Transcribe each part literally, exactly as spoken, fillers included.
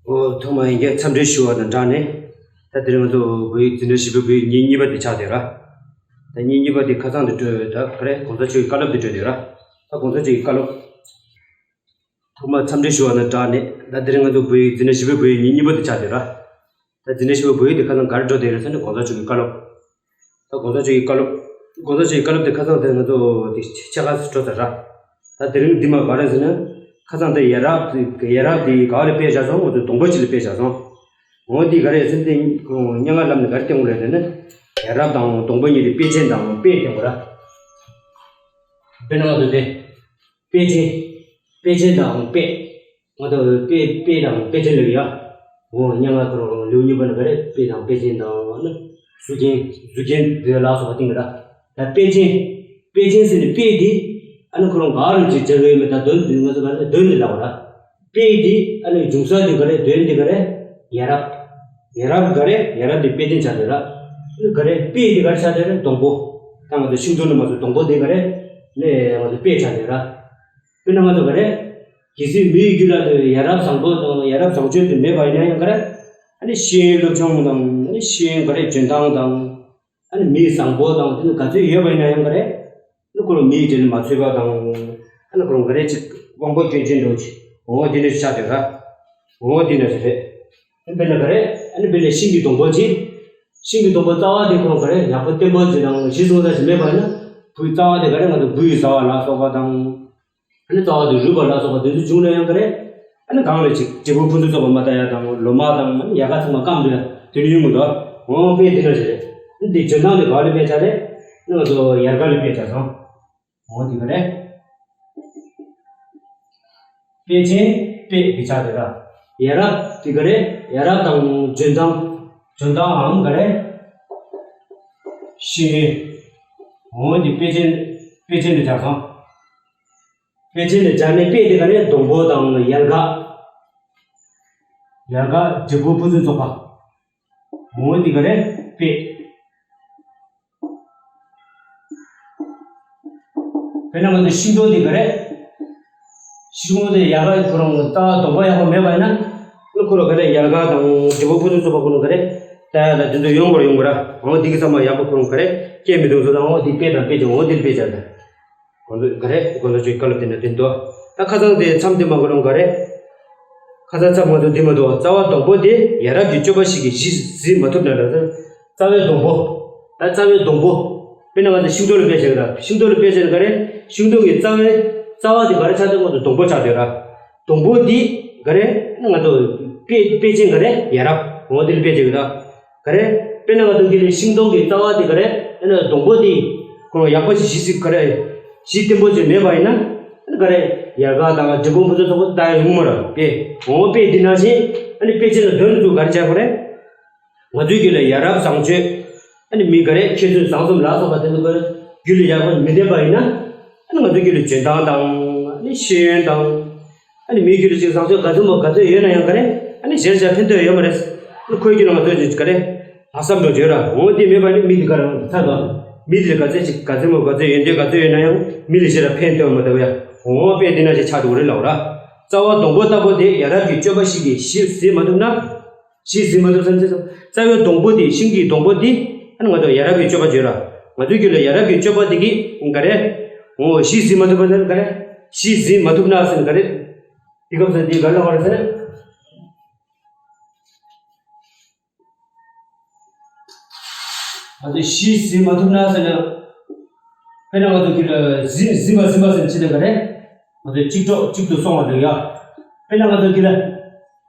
ཨོ། ཐོག་མར་ཡིན་གྱི་འཚམས་འདྲི་ཞུ་བ་དང་སྦྲགས་ནས། ད་དེ་རིང་ང་ཚོ་བོད་ཡིག་འཛིན་གྲྭ་བཞི་པའི་བོད་ཡིག་ཉིན་གཉིས་པ་དེ་ཆགས་བསྡད་ར། ད་ཉིན་གཉིས་པ་དེ་ཁ་སང་དེ་སྤྲོད་ད་ག་རེ་༸གོང་ས་མཆོག་གི་བཀའ་སློབ་དེ་སྤྲོད་བསྡད་ར། ད་༸གོང་ས་མཆོག་གི་བཀའ་སློབ། ཐོག་མར་འཚམས་འདྲི་ཞུ་བ་དང་སྦྲགས་ནས། ད་དེ་རིང་ང་ཚོ་བོད་ཡིག་འཛིན་གྲྭ་བཞི་པའི་བོད་ཡིག་ཉིན་གཉིས་པ་དེ་ཆགས་བསྡད་ར། ད་འཛིན་གྲྭ་བཞི་པའི་བོད་ཡིག་དེ་ཁ་སང་ག་རེ་འགྲོ་བསྡད་རེད་ཟེར་ན་༸གོང་ས་མཆོག་གི་བཀའ་སློབ། ད་༸གོང་ས་མཆོག་གི་བཀའ་སློབ།༸གོང་ས་མཆོག་གི་བཀའ་སློབ་དེ་ཁ་སང་དེ་ང་ཚོ་དེ་ཕྱེད་ཀ་འགྲོ་ཚར་ར། ད་དེ་རིང་འདི་མ་ག་རེ་ཟེར་ན། ཁ་སང་དེ་ཡ་རབས་དེ་ཡ་རབས་དེ་ག་བ་ལ་དཔེ་བཞག་སོང་། ང་ཚོ་སྡོང་པོ་ཅིག་ལ་དཔེ་བཞག་སོང་། འོ་འདི་ག་རེ་ཟེར་ན་དེ་སྙན་ངག་ལམ་ནས་ག་རེ་བསྟན་དགོས་རེད་ཟེར་ན། ཡ་རབས་དང་སྡོང་པོ་གཉིས་དེ་དཔེ་ཅན་དང་དཔེ་བསྟན་དགོས་ར། དཔེར་ན་ང་ཚོ་དེ། དཔེ་ཅན། དཔེ་ཅན་དང་དཔེ། ང་ཚོ་དཔེ་དཔེ་དང་དཔེ་ཅན་ལབ་ཡ། འོ་སྙན་ངག་ཁོ་རང་ལེའུ་གཉིས་པ་ནང་ག་རེ་དཔེ་དང་དཔེ་ཅན་དང་ནི། གཟུགས་ཅན་གཟུགས་ཅན་དེ་ལ་སོགས་པ་བསྟན་གི་ར། ད་དཔེ་ཅན། དཔེ་ཅན་ཟེར་ནས་དཔེ་དེ། ཨ་ནི་ཁོ་རང་ག་རུ་ཅིག་སྦྱར་གི་ཡོད་མེད་ད་དོན་དེ་ང་ཚོ་ག་རེ་དོན་དེ་ལབ་ར། དཔེ་དེ་ཨ་ནི་འབྱུང་ས་དེ་ག་རེ་དོན་དེ་ག་རེ། ཡ་རབས། ཡ་རབས་ག་རེ་ཡ་རབས་དེ་དཔེ་ཅན་ཆགས་དེ་ར། ཨ་ནི་ག་རེ་དཔེ་དེ་ག་རེ་ཆགས་དེ་ར་སྡོང་པོ། ད་ང་ཚོ་ཤིང་སྡོང་ནས་མ་བཟོས་སྡོང་པོ་དེ་ག་རེ། ནས་ང་ཚོ་དཔེ་ཆགས་དེ་ར། དཔེར་ན་ང་ཚོ་ག་རེ། གལ་སྲིད་མིའི་རྒྱུད་ལ་དེ་ཡ་རབས་བཟང་པོ་དང་ཡ་རབས་བཟང་སྤྱོད་དེ་མེད་པ་ཡིན་ན་ཡང་ག་རེ། ཨ་ནི་ཤེས་ཡོན་སློབ་སྦྱོང་དང་ཨ་ནི་ཤེས་ཡོན་ག་རེ་འཇོན་ཐང་དང་། ཨ་ནི་མི་བཟང་པོ་དང་དེ་ནི་ག་ཚོད་ཡོད་པ་ཡིན་ན་ཡང་ག་རེ། ཨ་ནི་ཁོ་རང་མིའི་རྗེས་ལ་མ་ཚུད་པ་དང་། ཨ་ནི་ཁོ་རང་ག་རེ་ཅིག་དབང་པོ་སྐྱོན་ཅན་འགྲོ་ཅིག་འོ་དེ་འདྲ་ཞིག་ཆགས་བསྡད་ར། འོ་དེ་འདྲ་ཞིག་རེད། ཨ་ནི་དཔེར་ན་ག་རེ། ཨ་ནི་དཔེར་ན་ཤིང་གི་སྡོང་པོ་ཅིག་ཤིང་གི་སྡོང་པོ་རྩ་བ་དེ་ཁོ་རང་ག་རེ་ཡག་པོ་བརྟན་པོ་ཅིག་དང་གཞི་བཟུང་ས་ཞིག་མེད་པ་ཡིན་ན། བུའི་རྩ་བ་དེ་ག་རེ་ང་ཚོ་འབུ་ཡི་རྩ་བ་ལ་སོགས་པ་དང་། ཨ་ནི་རྩ་བ་དེ་རུལ་བ་ལ་སོགས་པ་དེ་ཚོ་བྱུང་ན་ཡང་ག་རེ། ཨ་ནི་གང་ལ་ཅིག་འབྲས་བུ་ཕུན་སུམ་ཚོགས་པ་མ་ལྟ་ཡ་དང་ལོ་མ་དང་ཨ་ནི་ཡལ་ག་ཚང་མ་སྐམ་འགྲོ་ཡ་དེ་ནི་ཡོང་གི་འདུག་འོ་དཔེ་དེ་འདྲ་ཞིག་རེད། ཨ་ནི་དེ་འཇོན་ཐང་དེ་ག་ལ་དཔེ་ཆ་རེད། ཨ་ནི་ང་ཚོ་ཡལ་ག་ལ་དཔེ་ཆ་སོང་། འོ་དེ་ག་རེད། དཔེ་ཅན་དཔེ་དེ་ཆགས་དེ་ར། ཡ་རབས་དེ་ག་རེད། ཡ་རབས་དང་འཇོན་ཐང་། འཇོན་ཐང་འམ་ག་རེ། ཤེས་ཡོན། འོ་དེ་དཔེ་ཅན་དཔེ་ཅན་དེ་ཆགས་སོང་། དཔེ་ཅན་དེ་སྦྱར་ནས་དཔེ་དེ་ག་རེད། སྡོང་པོ་དང་ཡལ་ག་ཡལ་ག་འབྲས་བུ་ཕུན་སུམ་ཚོགས་པ། འོ་འདི་ག་རེ་དཔེ། དཔེར་ན་ང་ཚོ་ཤིང་སྡོང་འདི་ག་རེ། ཤིང་སྡོང་དེ་ཡལ་ག་ཁོ་རང་རྩ་བ་སྡོང་པོ་ཡག་པོ་མེད་པ་ཡིན་ན། ཨ་ཁོ་རང་ག་རེ་ཡལ་ག་དང་འབྲས་བུ་ཕུན་སུམ་ཚོགས་པ་ཁོ་རང་ག་རེ། ད་ཡ་ད་དེ་ཚོ་ཡོང་བར་ཡོང་བར། འོ་འདི་གི་ཚང་མ་ཡག་པོ་ཁོ་རང་ག་རེ་སྐྱེ་མི་འདུག་ཟེར་ན། འོ་འདི་དཔེ་དང་དཔེ་ཅན་འོ་འདི་དཔེ་ཆ་ད། དགོངས་དག་ག་རེ་དགོངས་དག་ཆོས་བཀའ་སློབ་དེ་འདྲ་དེ་འདུག་ད་ཁ་སང་དེ་མཚམས་དེ་མ་གོ་རུང་ག་རེ། ཁ་སང་མཚམས་ང་ཚོ་འདི་མ་འདུག་རྩ་བ་སྡོང་པོ་དེ་ཡ་རབས་ཀྱི་སྤྱོད་པ་ཞིག་གིས་གཞི་གཟིགས་མ་ཐུབ་ན་ལ། རྩ་བའི་སྡོང་པོ། ད་རྩ་བའི་སྡོང་པོ། དཔེར་ན་ང་ཚོ་ཤིང་སྡོང་ལ་དཔེ་བཞག་ན། ཤིང་སྡོང་ལ་དཔེ་བཞག་ན་ག་རེ། ཤིང་སྡོང་གི་རྩ་བའི་རྩ་བ་དེ་ག་རེ་ཆགས་འདུག་ང་ཚོ་སྡོང་པོ་ཆགས་འདུག་ར། སྡོང་པོ་འདི་ག་རེ། ང་ཚོ་དཔེ་དཔེ་ཅན་ག་རེ་ཡ་རབས་འོ་དེ་ལ་དཔེ་བཞག་ན། ག་རེ། དཔེར་ན་ང་ཚོ་འདི་ལ་ཤིང་སྡོང་གི་རྩ་བ་དེ་ག་རེ། ཨ་ནི་སྡོང་པོ་དེ་ཁོ་རང་ཡག་པོ་ཞིག་གཞི་གཟིགས་ག་རེ། གཞི་བརྟན་པོ་ཞིག་མེད་པ་ཡིན་ན། ཨ་ནི་ག་རེ། ཡལ་ག་དང་འབྲས་བུ་ཕུན་སུམ་ཚོགས་པོ་ད་ཡོང་མ་ར་དཔེ། འོ་དཔེ་འདི་ནང་བཞིན་ཨ་ནི་དཔེ་ཅན་ལ་དོན་དུ་ག་རེ་བྱ་དགོས་རེད། ང་ཚོའི་རྒྱུད་ལ་ཡ་རབས་བཟང་སྤྱོད། ཨ་ནི་མི་ག་རེ་ཁྱད་ཚོས་བཟང་གསུམ་ལ་སོགས་པ་དེ་ཚོ་ག་རེ་རྒྱུད་ལ་ཡག་པོ་མི་ལྡན་པ་ཡིན་ན། ཨ་ནི་ང་ཚོའི་རྒྱུད་ལ་འཇོན་ཐང་དང་ཨ་ནི་ཤེས་ཡོན་དང་། ཨ་ནི་མིའི་རྒྱུད་ལ་ཅིག་བཟང་སྤྱོད་ག་ཚོད་མོ་ག་ཚོད་ཡོད་ན་ཡང་ག་རེ། ཨ་ནི་གཞན་ལ་ཕན་ཐོགས་ཡོད་མ་རེད། ཨ་ནི་ཁོའི་རྒྱུད་ལ་ང་ཚོ་ཅིག་ག་རེ། ལྷག་བསམ་འགྲོ་བརྗོད་ར་འོ་དེ་མེད་པ་ནི་མི་དེ་ག་རང་ཚ་དང་། མི་དེ་ལ་ག་ཚོད་ཅིག་ག་ཚོད་མོ་ག་ཚོད་ཡོན་ཏན་ག་ཚོད་ཡོད་ན་ཡང་མི་ལ་ཞེ་དྲག་ཕན་ཐོགས་མ་ཐུབ་ཡ། འོ་དཔེ་དེ་ན་ཞིག་ཆགས་འགྲོ་གི་རེད་ལབ་ར། རྩ་བ་སྡོང་པོ་ལྟ་བུ་དེ་ཡ་རབས་ཀྱི་སྤྱོད་པ་ཞིག་གིས་གཞི་གཟིགས་མ་ཐུབ་ན། གཞི་གཟིགས་མ་ཐུབ་ས་ཚེ་རྩ་བའི་སྡོང་པོ་དེ་ཤིང་གི་སྡོང་པོ་དེ་ཨ་ནི་ང་ཚོ་ཡ་རབས་ཀྱི་སྤྱོད་པ་བརྗོད་ར། ང་ཚོའི་རྒྱུད་ལ་ཡ་རབས་ཀྱི་སྤྱོད་པ་དེ་གིས་ག་རེ། འོ་གཞི་གཟིགས་མ་ཐུབ་པ་ཟེར་ག་རེ། གཞི་གཟིགས་མ་ཐུབ་ན་ཟེར་ག་རེ། དེ་སྐབས་སུ་འདི་ག་རེ་ལབ་པ་རེད་ཟེར་ན། ང་ཚོས་གཞི་གཟིགས་མ་ཐུབ་ན་ཟེར་ན། དཔེར་ན་ང་ཚོ་རྒྱུད་ལ་གཟིགས་གཟིགས་པ་གཟིགས་པ་ཟེར་ཅི་ལ་ག་རེ། ང་ཚོས་གཅིག་གྲོགས་གཅིག་ཏུ་སོང་བ་འདྲ་ཡ། དཔེར་ན་ང་ཚོ་རྒྱུད་ལ།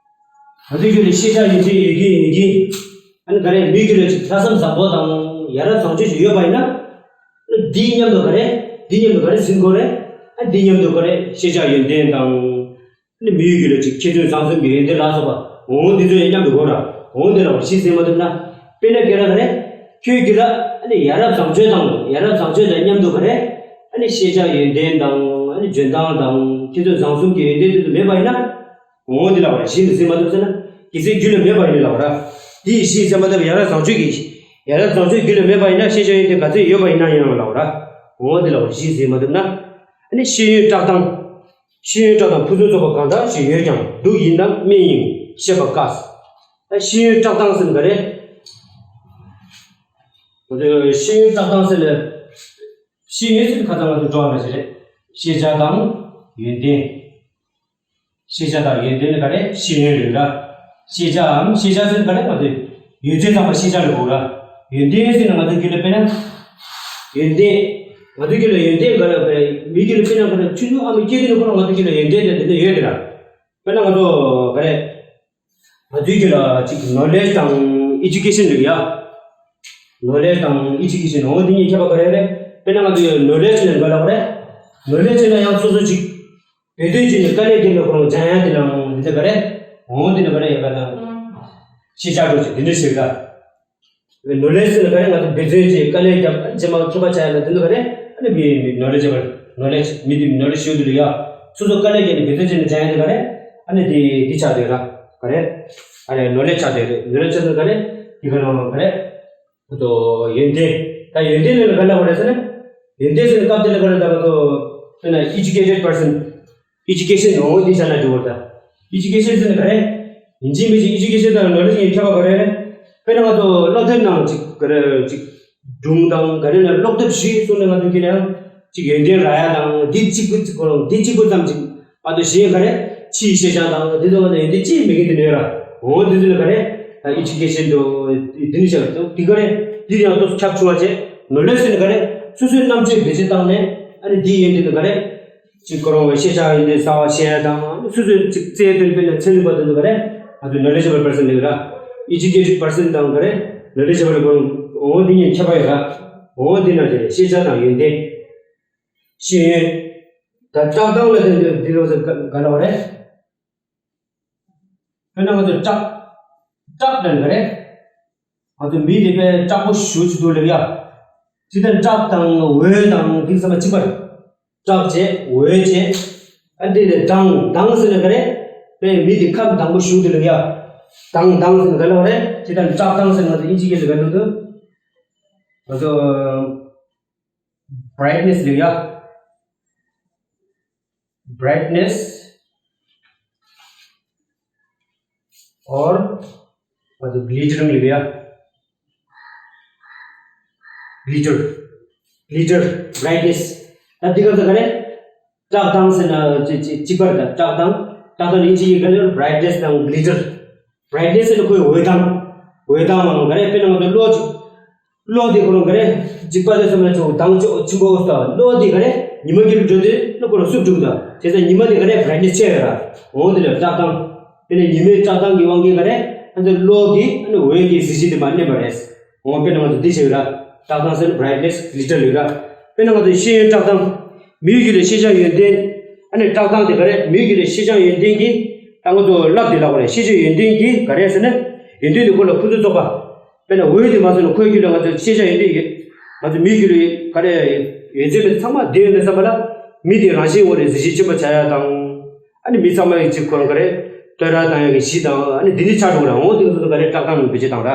ང་ཚོའི་རྒྱུད་ལ་ཤེས་བྱ་ཡོན་ཏན་ཡོད་ཀྱིན་ཡོད་ཀྱིན། ཨ་ནི་ག་རེ་མིའི་རྒྱུད་ལ་ཅིག་ལྷག་བསམ་བཟང་པོ་དང་ཡ་རབས་བཟང་སྤྱོད་ཅིག་ཡོད་པ་ཡིན་ན། ཨ་ནི་འདིའི་མཉམ་དུ་ག་རེ། འདིའི་མཉམ་དུ་ག་རེ་ཟིན་དགོས་རེད། ཨ་འདིའི་མཉམ་དུ་ག་རེ་ཤེས་བྱ་ཡོན་ཏན་དང་། ནི་མིའི་རྒྱུད་ལ་ཅིག་ཁྱད་ཆོས་བཟང་གསུམ་གྱི་ཡོན་ཏན་ལ་སོགས་པ་འོང་འདི་ཚོ་ཡང་མཉམ་དུ་དགོས་ར། འོང་འདི་ལ་བ་གཞི་ཟིན་མ་ཐུབ་ན། དཔེར་ན་ཁྱོད་རང་ག་རེ། ཁྱོད་རྒྱུད་ལ་ཨ་ནི་ཡ་རབས་བཟང་སྤྱོད་དང་ཡ་རབས་བཟང་སྤྱོད་དང་མཉམ་དུ་ག་རེ། ཨ་ནི་ཤེས་བྱ་ཡོན་ཏན་དང་ཨ་ནི་འཇོན་ཐང་དང་ཁྱད་ཆོས་བཟང་གསུམ་གྱི་ཡོན་ཏན་དེ་ཚོ་མེད་པ་ཡིན་ན། འོང་འདི་ལ་བ་གཞི་འདི་ཟིན་མ་ཐུབ་ཟེར་ན། གལ་སྲིད་རྒྱུད་ལ་མེད་པ་ཡིན་ལ་བ་ར། དེ་ཡི་གཞི་ཟིན་མ་ཐུབ་ཡ་རབས་བཟང་སྤྱོད་ཀྱི། ཡ་རབས་བཟང་སྤྱོད་རྒྱུད་ལ་མེད་པ་ཡིན་ན་ཤེས་བྱ་ཡོན་ཏན་ག་ཚོད་ཡོད་པ་ཡིན་ན་ཡིན་ལ་བ་ར། འོང་འདི་ལ་བ་གཞི་ཟིན་མ་ཐུབ་ན། ཨ་ནི་ཤེས་ཡོན་བཀྲག་མདངས། ཤེས་ཡོན་བཀྲག་དང་ཕུན་སུམ་ཚོགས་པ་གང་དག་ཞིག་ཡོད་ཀྱང་སྡུག་ཡིན་དང་སྨན་ཡིན། ཤེས་པ་དཀའ། ད་ཤེས་ཡོན་བཀྲག་མདངས་ཟེར་ན་ག་རེ། ང་ཚོས་ཤེས་ཡོན་བཀྲག་མདངས་ཟེར་ན། ཤེས་ཡོན་ཟེར་ན་ཁ་སང་ང་ཚོ་འགྲོ་བ་ལ་ཞིག་རེད། ཤེས་བྱ་དང་ཡོན་ཏན། ཤེས་བྱ་དང་ཡོན་ཏན་ནི་ག་རེ། ཤེས་ཡོན་རེད་ར། ཤེས་བྱའམ་ཤེས་བྱ་ཟེར་ན་ག་རེ། ང་ཚོས་ཡོན་ཏན་ཚང་མ་ཤེས་བྱ་ལ་གོ་ར། ཡོན་ཏན་ཟེར་ན་ང་ཚོ་རྒྱུད་ལ་དཔེར་ན། ཡོན་ཏན། ང་ཚོ་རྒྱུད་ལ་ཡོན་ཏན་ག་རེ། མི་རྒྱུད་ལ་དཔེར་ན་ག་རེ། ཆུང་ཆུང་ཨ་མ་སྐྱེས་དུས་ནས་ཁོ་རང་ང་ཚོ་རྒྱུད་ལ་ཡོན་ཏན་དེ་འདི་འདྲ་ཡོད་རེད་ར། དཔེར་ན་ང་ཚོ་ག་རེ། ང་ཚོའི་རྒྱུད་ལ་གཅིག་knowledge དང་education འདུག་ཡ། knowledge དང་education འོ་འདི་གཉིས་ཁྱད་པར་ག་རེ་རེད། དཔེར་ན་ང་ཚོའི་knowledge ལ་ག་ལབ་རེད། knowledge ལ་ཡང་སོ་སོ་གཅིག་བེད་སྤྱོད་བྱས་ནས་དཀའ་ལས་བརྒྱབ་ནས་ཁོ་རང་སྦྱང་ཡ་དེ་ལའང་འདི་འདྲ་ག་རེ། འོ་འདི་འདྲ་ག་རེ་ཡ་ག་དང་། ཤེས་བྱ་འགྲོ་ཅིག་འདི་འདྲ་ཞིག་ལ། knowledge ཟེར་ན་ག་རེ། ང་ཚོ་འབད་བརྩོན་བྱས་དཀའ་ལས་བརྒྱབ་རྗེས་མ་མཁས་པ་ཆགས་ཡ་ལ་དེ་ཚོ་ག་རེ། ཨ་ནི་མི་knowledge ལ་knowledge མི་དེ་knowledge ཞུ་དུས་ལ་ཡ། སོ་སོ་དཀའ་ལས་བརྒྱབ་ནས་འབད་བརྩོན་བྱས་ནས་སྦྱང་ཡ་དེ་ག་རེ། ཨ་ནི་དེ་དེ་ཆགས་དུས་ར། ག་རེ། ཨ་རེ་knowledge ཆགས་དུས་རེད། knowledge ཆགས་དུས་ག་རེ། དེ་ག་རང་ག་རེ། ཨ་ཏོ་ཡོན་ཏན། ད་ཡོན་ཏན་ལ་ག་ལབ་དགོས་རེད་ཟེར་ན། ཡོན་ཏན་ཟེར་ན་སྐབས་དེ་ལ་ག་རེ། ད་ང་ཚོ་དཔེར་ན་educated person། education འོ་འདི་བྱས་ན་འགྲིག་གི་རེད་ད། education ཟེར་ན་ག་རེ། ཡིན་གཅིག་མིན་གཅིག་education དང་knowledge གཉིས་ཁྱད་པར་ག་རེ་རེད། དཔེར་ན་ང་ཚོ་སློབ་དེབ་ནང་ཅིག་ག་རེ་ཅིག་སྒྲུང་དང་ག་རེ་ན་སློབ་དེབ་ཞིག་གསུངས་ནས་ང་ཚོ་ཁྱེད་ཡང་ཅིག་ཡོན་ཏན་རག་ཡ་དང་འདི་གཅིག་པུ་ཅིག་གོ་འདི་གཅིག་པུ་ཙམ་ཅིག་ཨ་ཏོ་གཞན་ག་རེ་ཕྱིའི་ཤེས་བྱ་དང་འདི་ཚོ་ང་ཚོ་ཡོན་ཏན་ཅིག་མེད་མཁན་དེ་ནོས་ར། འོ་འདི་ཚོ་ལ་ག་རེ། ད་education དུ་འདི་ནི་བྱ་དུ་འདི་ག་རེ། འདི་ཡང་ཏོ་ཁྱབ་ཆུང་བ་བྱས། knowledge ཟེར་ན་ག་རེ། སོ་སོའི་རྣམ་དཔྱོད་བེད་སྤྱོད་བཏང་ནས་ཨ་ནི་འདི་ཡོན་ཏན་དུ་ག་རེ། ཅིག་ཁོ་རང་གི་ཤེས་བྱ་ཡིན་ཏེ་གསར་བ་ཤེས་ཡ་དང་སོ་སོའི་ཅིག་རྩལ་འདོན་སྤེལ་ནས་ཚན་རིག་པ་དེ་ཚོ་ག་རེ། ང་ཚོ་knowledgeable person ལབ་ར། educated person དང་ག་རེ། knowledgeable དགོས། འོ་འདི་གཉིས་ཁྱད་པར་ཡོད་ར། འོ་འདི་ན་ཅིག་ཤེས་བྱ་དང་ཡོན་ཏན། ཤེས་ཡོན། ད་བཀྲག་མདངས་ལ་དེ་འདི་ལོ་ཟེར་ག་ལ་བ་རེད། དཔེར་ན་ང་ཚོ་སྐྲག་སྐྲག་ལབ་ན་ག་རེ། ང་ཚོ་མི་དེ་དཔེ་སྐྲག་པོ་ཞེ་པོ་ཅིག་འདུག་ལབ་ཡ། ཇི་ལྟར་སྐྲག་དང་འོ་དང་འདི་ཚང་མ་གཅིག་པ་རེད། སྐྲག་བྱས་འོ་བྱས། ཨ་འདི་ནས་དྭངས་དྭངས་ཟེར་ན་ག་རེ། དཔེ་མི་དེ་ཁམས་དྭངས་པོ་ཞེ་པོ་འདུག་ལབ་ཡ། དྭངས་དྭངས་ཟེར་ན་ག་ལབ་རེད། ཇི་ལྟར་སྐྲག་དྭངས་ཟེར་ན་ང་ཚོ་དབྱིན་ཇི་སྐད་ལ་ག་འདུག་འདུག་ང་ཚོ་brightness ལབ་ཡ། brightness or ང་ཚོ་glittering ལབ་ཡ། glitter glitter brightness ད་འདི་ག་ཚོད་ག་རེ། བཀྲག་མདངས་ཟེར་ན་ཅི་ཅི་གཅིག་པ་རེད་ད། བཀྲག་མདངས་བཀྲག་མདངས་ནི་ཅི་ཡིན་ག་ལབ་brightness དང་glitter brightness ཟེར་ན་ཁོའི་འོད་མདངས། འོད་མདངས་ལ་ག་རེ། དཔེར་ན་ང་ཚོ་གློག་ཅིག་གློག་དེ་ཁོ་རང་ག་རེ། འཇིགས་པ་དེ་ཚོ་མ་ཆོག་མདངས་ཆོག་ཆེན་པོ་ས་གློག་དེ་ག་རེ། ཉི་མ་རྒྱབ་འགྲོ་དུས་ན་ཁོ་རང་སུབ་འགྲོ་གི་འདུག་བྱས་ཙང་ཉི་མ་དེ་ག་རེ་brightness ཆེ་བས་ར། འོ་དེ་ལ་བཀྲག་མདངས། དེ་ནས་ཉི་མའི་བཀྲག་མདངས་ཀྱི་དབང་གིས་ག་རེ། ཨ་ནི་གློག་གི་ཨ་ནི་འོད་ཀྱི་གཟི་བརྗིད་དེ་མར་མནན་པ་རེད། འོ་དཔེར་ན་ང་ཚོ་འདི་བྱས་ཡོད་ར། བཀྲག་མདངས་ཟེར་ན་brightness glitter ལབ་ར། དཔེར་ན་ང་ཚོ་ཤེས་ཡོན་བཀྲག་མདངས། མིའི་རྒྱུད་ལ་ཤེས་བྱ་ཡོན་ཏན། ཨ་ནི་བཀྲག་མདངས་དེ་ག་རེ། མིའི་རྒྱུད་ལ་ཤེས་བྱ་ཡོན་ཏན་གྱིས་ད་ང་ཚོ་རླབས་དེ་ལབ་པ་རེད། ཤེས་བྱ་ཡོན་ཏན་གྱིས་ག་རེ་ཟེར་ན། ཡོན་ཏན་དེ་ཁོ་ལ་ཕུན་སུམ་ཚོགས་པ། དཔེར་ན་འོད་དེ་མ་ཚོར་ན་ཁོའི་རྒྱུད་ལ་ང་ཚོ་ཤེས་བྱ་ཡོན་ཏན་ཡོད། ང་ཚོ་མིའི་རྒྱུད་ལ་ག་རེ་ཡོད་ཚད་མེད་ཚང་མ་ལྡན་ཡོད་པའི་བསམ་པ་ལ། མི་དེ་རང་བཞིན་འོག་ནས་གཟི་བརྗིད་ཆེན་པོ་ཆགས་ཡ་དང་། ཨ་ནི་མི་ཚང་མ་ཡི་གཅིག་ཁོ་རང་ག་རེ། བསྟོད་ར་བཏང་ཡ་གི་གཞི་དང་ཨ་ནི་འདི་ནི་ཆགས་འགྲོ་གི་ར། འོ་དེ་ཚོ་ག་རེ་བཀྲག་མདངས་ནང་བེད་སྤྱོད་བཏང་ར།